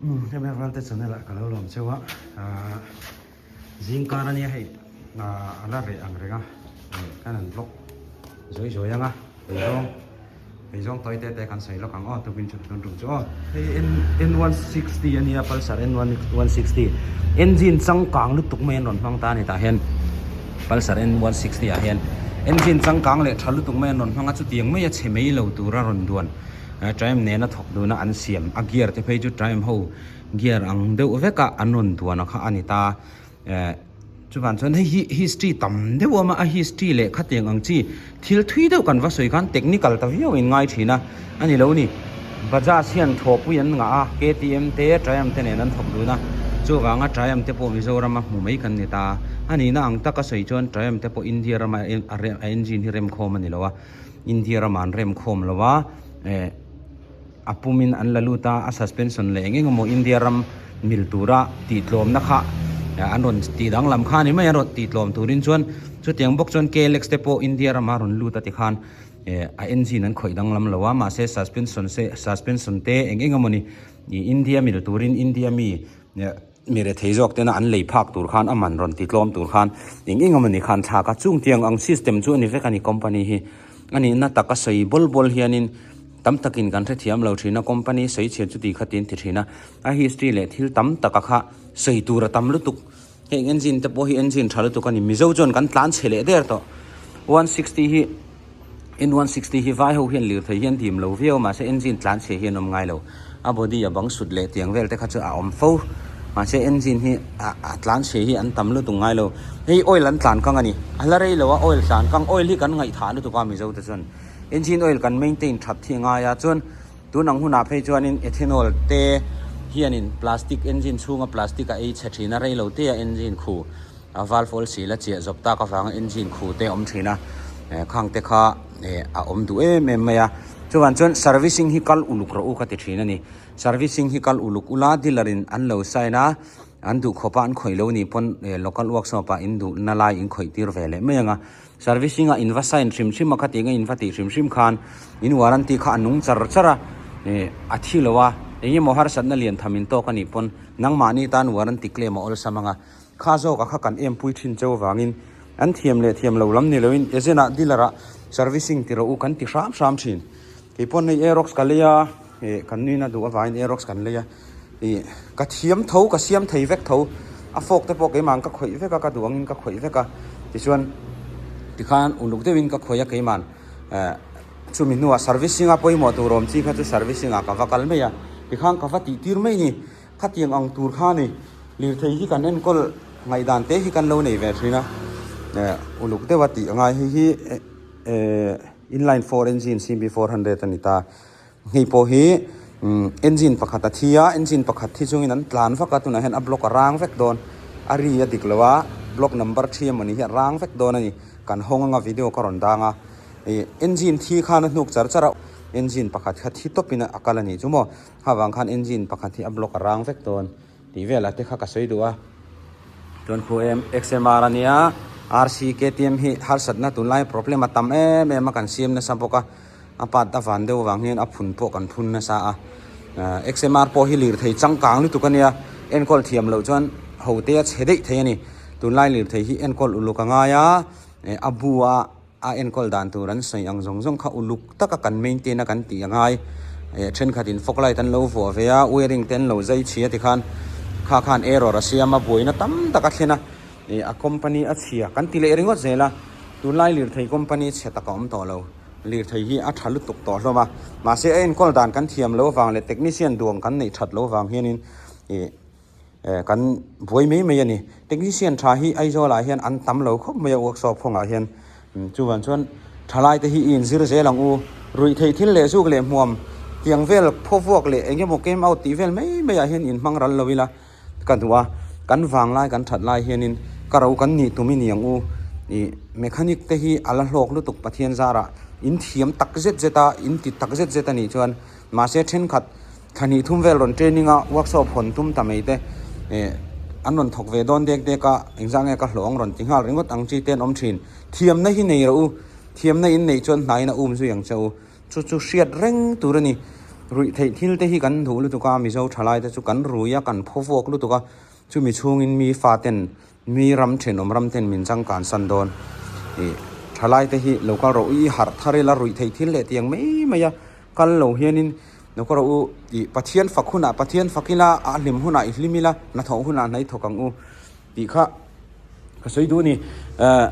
Umm hemi Valte channel ah ka lo lawm cheu a, ahh zingkar ania hei ahh a la reh ang reng a, kan han vlog zawi zawi ang a, eizawng eizawng tawi te te kan sawi lawk ang aw tukin chu tun tum chu aw. Hei N N one sixty ania Pulsar N one one sixty engine changkang lutuk mai an rawn hmang ta a ni tah hian Pulsar N one sixty ah hian engine changkang leh tha lutuk mai an rawn hmang a chutiang mai a chhe mai lo tura rawn duan. Triumph nena thawk duna an siam a gear te phei chu Triumph ho gear ang deuh vek a an rawn duan a kha a ni ta eh chuvan chuan hei hi history tam deuh a awm a a history leh khatiang ang chi thil thui deuh kan va sawi khan technical ta viau in ngai thin a a ni lo ni Bajaj hian thawhpui an ngah a KTM te Triumph te nen an thawk dun a chuvanga Triumph te pawh Mizoram a hmu mai kan ni ta a nihna ang taka sawi chuan Triumph te pawh India rama a engine hi remkhawm a ni lo a. India ramah an rem khawm lo a, eh a pumin an la lut a, a suspension leh eng eng emaw India ram mil tura tih tlawmna kha an rawn tih danglam kha a ni mai a, an rawn tih tlawm turin chuan chutiang bawk chuan KLX te pawh India ramah a rawn lut a tikhan eh a engine an khawih danglam lo a, mahse suspension se suspension te eng eng emaw ni India mil turin India mi eh Mi rethei zawk tena an lei phak tur khan a man rawn ti tlawm tur khan eng eng emaw ni khan thlak a, chung tiang ang system chu a ni vek a ni company hi. A nihna taka sawi bawl bawl hianin tam takin kan hrethiam lo thin a, company sawi chhiat chu ti kha tin ti thin a, a history leh thil tam taka kha sawi tur a tam lutuk. Heng engine te pawh hi engine tha lutuk a ni, Mizo chuan kan tlan chhe leh der tawh. 160 hi N160 hi vai ho hian lirthei hian dim lo viau mahse engine tlan chhe hian awm ngai lo. A body a bang sut leh tiang vel te kha chu a awm fo. Mahse engine hi a a tlan chhe hi an tam lutuk ngai lo. Hei oil an tlan kang a ni. A la rei lo a oil tlan kang oil hi kan ngaihthah lutuk a Mizo te chuan. Engine oil kan maintain that hi a ngai a chuan tun ang hunah phei chuanin ethanol te hianin plastic engine chhunga plastic a ei chhe thin a rei lo te a engine khu A valve awl sil a chiah zawp tak avanga engine khu te a awm thin a, khang te kha a awm duh em em mai a. Chuvang chuan servicing hi kal uluk rawh u ka ti thin a ni. Servicing hi kal uluk ula dealer in an lo sign a, an duh khawp a an khawih lo nih pawn local workshop ah in duhna lai in khawih tir ve leh mai ang a. Servicing ah in va sign hrim hrim a khatiang a in va tih hrim hrim khan in warranty kha a nung char char a, a thi lo a, engemaw harsatna lian tham in tawk a nih pawn nangmahni tan warranty claim a awlsam ang a. Kha zawk a kha kan em pui thin cheu avangin an thiam leh thiam lo lam ni loin agent ah dealer ah servicing ti rawh u kan ti hram hram thin. Kei pawn hei Aerox ka lei a, ih kan nuina duh avangin Aerox kan lei a, ih ka thiam tho ka siam thei vek tho a fork te pawh keimah ka khawih vek a ka duh angin ka khawih vek a tichuan tikhan uluk deuhin ka khawih a keimah eh chumi hnuah servicing a pawimawh tur awm chi kha chu servicing ah ka va kal mai a tikhan ka va tih tir mai ni. Khatiang ang tur kha ni, lirthei hi kan enkawl ngaihdan te hi kan lo nei ve thin a, eh uluk deuh a tih a ngai. Hei hi eh inline four engine CB 400 a ni ta. Hei pawh hi engine pakhat a thi a, engine pakhat thi chungin an tlan vak a, tunah hian a block a rang vek dawn. A ri a dik lo a, block number thi emawni hi a rang vek dawn a ni. Kan hawng anga video ka rawn dang a, ih engine thi khan a hnuk char char a, engine pakhat kha thi tawpin a kal a nih chu maw. Kha vang khan engine pakhat hi a block a rang vek dawn tih velah te kha ka sawi duh a. Chuan khu em XMR a nia RC KTM hi harsatna tunlai problem a tam em em a kan siam nasa bawk a, a part a van deuh vang hian a phun pawh kan phun nasa a. XMR pawh hi lirthei changkang lutuk a nia enkawl thiam loh chuan ho te a chhe daih thei a ni. Tunlai lirthei hi enkawl uluk a ngai a, a bu a. A enkawl dan tur an sawi ang zawng zawng kha uluk taka kan maintain a kan tih a ngai. Eh thenkhatin fog light an lo vuah ve a, wiring te an lo zai chhi a tikhan kha khan error a siam a, buaina tam tak a thlen a, eh a company a chhia kan ti leh ringawt zel a. Tunlai lirthei company chhe tak a awm tawh lo. Lirthei hi a tha lutuk tawh hlawm a, mahse a enkawl dan kan thiam lo avang leh technician duang kan neih that lo avang hianin eh Eh kan buai mai mai a ni. Technician tha hi Aizawl ah hian an tam lo khawp mai a workshop khawngah hian. Chuvan chuan thalai te hi i inzir zel ang u. Ruih theih thil leh zuk leh hmuam tiang vel phaw vuak leh eng emaw came out tih vel mai mai ah hian inhmang ral lo ila ka duh a. Kan vang lai kan that lai hianin ka ro kan nih tum i ni ang u. Ih mechanic te hi a la hlawk lutuk Pathian zarah in thiam tak zet zet a in ti tak zet zet a nih chuan mahse thenkhat Thla hnih thum vel rawn training a workshop hawn tum ta mai te eh an rawn thawk ve dawn dek dek a engzah nge ka hlawh ang rawn ti nghal ringawt ang chi te an awm thin. Thiamna hi nei rawh u, thiamna in neih chuan hnaiin a um zui ang che u. Chu chu hriat reng tur a ni. Ruih theih thil te hi kan duh lutuk a, Mizo thalai te chu kan rui a, kan phaw vuak lutuk a, chumi chhungin mi fa ten, mi ram thenawm ram ten min changkan san dawn. Ih thalai te hi lo kal rawh u, i harh thar ila ruih theih thil leh tiang mai mai a, kal lo hianin lo kal rawh u, ih Pathian fak hunah Pathian fak ila, a hlim hunah i hlim ila, hnathawh hunah hna i thawk ang u tih kha. Ka sawi duh a ni. Ehh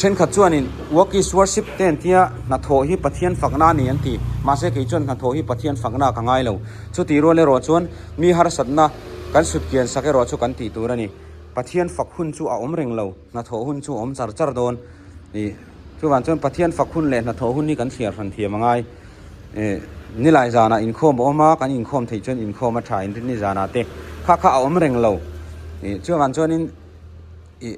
thenkhat chuanin work is worship te an tia hnathawh hi Pathian fakna a ni an ti. Mahse kei chuan hnathawh hi Pathian fakna ka ngai lo. Chutih rual erawh chuan mi harsatna kan sut kian sak erawh chu kan tih tur a ni. Pathian fak hun chu a awm reng lo, hnathawh hun chu a awm char char dawn. Ih chuvang chuan Pathian fak hun leh hnathawh hun hi kan thliar hran thiam a ngai. Ih nilai zanah inkhawm a awm a, kan inkhawm theih chuan inkhawm a tha inrinni zanah te kha kha a awm reng lo. Ih chuvang chuanin. Ih,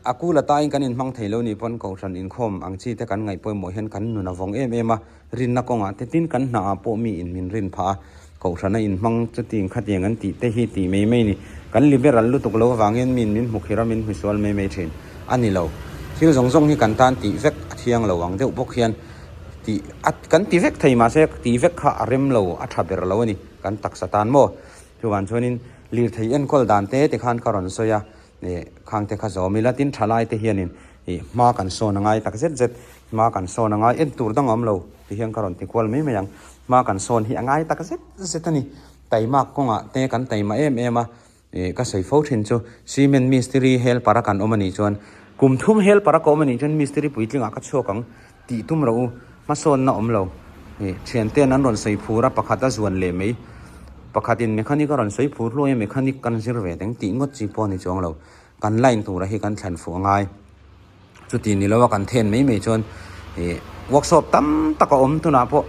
a kul atain kan inhmang thei lo ni pawn Kohhran inkhawm ang chi te kan ngaih pawimawh hian kan nun a vawng em em a, rinna kawngah te tin kan hnaah pawh mi in min rin phah a, Kohhrana inhmang chuti inkhatiang an tih te hi tih mai mai ni. Kan liberal lutuk lo avangin mi in min hmu khir a, min hmisual mai mai thin a ni lo. Thil zawng zawng hi kan tan tih vek a thiang lo ang deuh bawk hian tih a kan ti vek thei mahse tih vek kha a rem lo, a tha ber lo a ni kan taksa tan maw. Chuvang chuanin lirthei enkawl dan te te khan ka rawn sawi a, ih khang te kha zawm ila tin thalai te hianin ih hma kan sawn a ngai tak zet zet, hma kan sawn a ngai en tur dang a awm lo ti hian ka rawn ti kual mai mai ang, hma kan sawn hi a ngai tak zet zet a ni, taimak kawngah te kan taima em em a, ih ka sawi fo thin chu cement mistiri helper a kan awm a nih chuan kum thum helper a ka awm a nih chuan mistiri puitlingah ka chhuak ang tih tum rawh u, hmasawnna awm lo. Ih thiante'n an rawn sawi phur a, pakhat a zuan leh mai. Pakhatin mechanic a rawn sawi phur hluai a, mechanic kan zir ve teng tih ngawt chi pawh a ni chuang lo. Kan line tura hi kan thlan fuh a ngai. Chuti ni lo a kan then mai mai chuan ih workshop tam tak a awm tunah pawh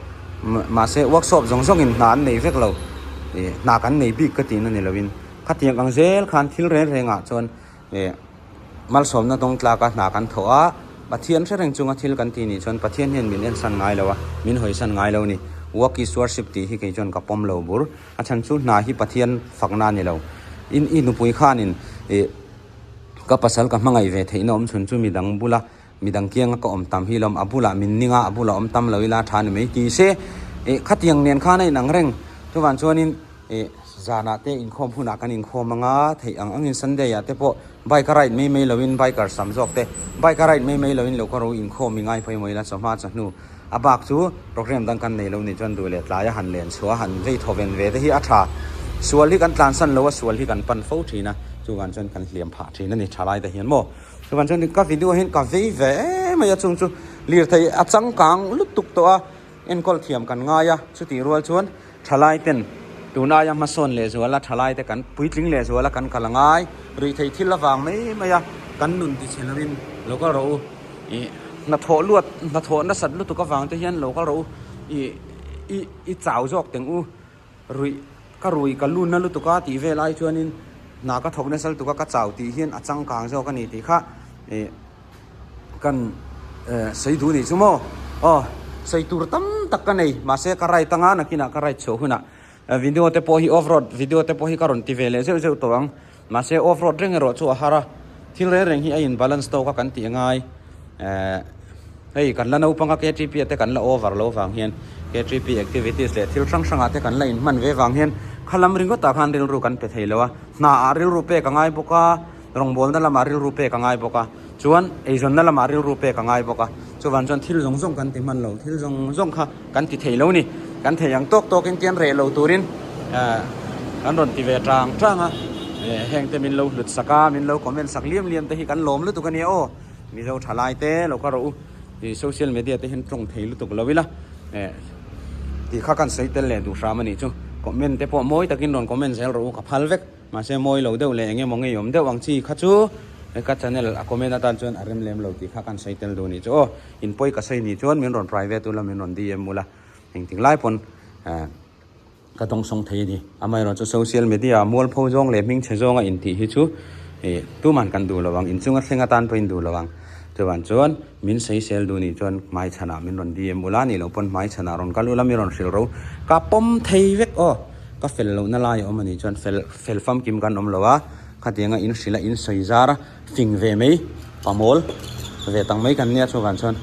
mahse workshop zawng zawngin hna an nei vek lo. Ih hna kan nei bik ka tihna ni loin khatiang ang zel khan thil reng rengah chuan Ih, malsawmna dawng tlaka hna kan thawh a, Pathian hre reng chunga thil kan tih nih chuan Pathian hian min ensan ngai lo a, min hawisan ngai lo a ni. Work is worship tih hi kei chuan ka pawm lo bur. A chhan chu hna hi Pathian fakna a ni lo. In i nupui khanin ih ka pasal ka hmangaih ve theihna awm chhun chu midang bula midang kianga ka awm tam hi lawm, a bulah min ning a, a bulah awm tam lo ila tha ni mai ti se ih khatiang nen khan a inang reng. Chuvang chuanin. Ih, zanah te inkhawm hunah kan inkhawm anga theih ang angin Sunday ah te pawh bike a ride mai mai loin biker sam zawk te bike a ride mai mai loin lo ka ro inkhawm i ngai pawimawh ila chawhma chawhnu a bak chu program dang kan nei lo nih chuan duh leh tlai a han len chhuah a han vei thaw ven ve te hi a tha. Sual hi kan tlansan lo a sual hi kan pan fo thin a chuvang chuan kan hliam phah thin a ni tha lai te hian maw. Chuvang chuan ka video hian ka vei ve em mai a chung chu lirthei a changkang lutuk tawh a enkawl thiam kan ngai a chutih rual chuan Thalai ten tun aia hmasawn leh zuala thalai te kan puitling leh zuala kan kal a ngai. Ruihtheih thil avang mai mai a kan nun ti chhe lovin lo kal rawh u. Ih hnathawh luat hnathawh nasat lutuk avang te hian lo kal rawh u. Ih i i chau zawk teng u. Ruih ka rui ka lunna lutuk a tih vel ai chuanin hna ka thawk nasa lutuk a ka chau tih hian a changkang zawk a ni tih kha ih Kan sawi duh nih chu maw? Aw, sawi tur tam tak ka nei, mahse ka ride anga nakinah ka ride chhuah hunah video te pawh hi off road video te pawh hi ka rawn ti ve leh zeuh zeuh tawh ang, mahse off road reng erawh chu a har a, thil reng reng hi a in balance tawk a kan tih angai, eh hei kan la naupang a ktp ah te kan la over lo vang hian ktp activities leh thil hrang hrangah te kan la inhman ve vang hian khalam ringawtah khan rilru kan pe thei lo a, hnaah rilru pek a ngai bawk a. Rawngbawlna lamah rilru pek a ngai bawk a, chuan eizawnna lamah rilru pek a ngai bawk a, chuvang chuan thil zawng zawng kan ti hman lo, thil zawng zawng kha kan ti thei lo ni, kan thei ang tawk tawkin tian reh lo turin kan rawn ti ve tang tang a, heng te min lo hlut sak a, min lo comment sak liam liam te hi kan lawm lutuk a nia aw, Mizo thalai te lo ka rawh u, social media te hian tawng thei lutuk lo ila, tih kha kan sawi tel leh duh hram a nih chu, comment te pawh mawi takin rawn comment zel rawh u ka phal vek. Mahse mawi lo deuh leh eng emaw ngeiawm deuh ang chi kha chu ka channel a comment atan chuan a rem lem lo tih kha kan sawi tel duh nih chu aw. In pawi ka sawi nih chuan min rawn private ula min rawn DM ula engtik lai pawn ka dawngsawng thei a ni. Amaherawh chu social media ah mualpho zawng leh hmingchhe zawnga intih hi chu ih tuman kan duh lo ang, inchunga thleng atan pawhin duh lo ang. Chuvan chuan min sawisel duh nih chuan hmaichhanah min rawn DM ula nih loh pawn hmaichhanah rawn kal ula min rawn hrilh ro ka pawm thei vek aw. Ka fel lohna lai a awm a nih chuan fel fel famkim kan awm lo a, khatianga in hrilh a in sawi zar a fing ve mai pamawl ve tang mai kan nia chuvang chuan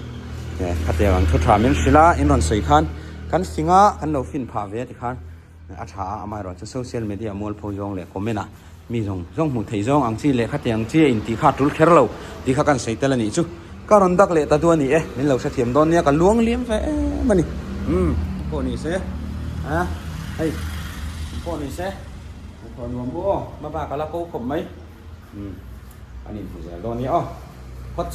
khatiang ang thu tha min hrilh a in rawn sawi khan Kan fing a, kan lo fin phah ve tikhan a tha a, amaherawh chu social media mualpho zawng leh comment ah mi zawng zawng hmuh theih zawng ang chi leh khati ang chi a intih kha a tul kher lo tih kha kan sawi tel a nih chu. Ka rawn dak leh ta duh a ni e, min lo hrethiam dawn nia ka luang liam ve em a ni. Umm pawh ni se a hei pawh ni se hnathawh nuam u aw hma bak a la ko khawp mai. Umm an inhmu zel dawn nia aw. Hot.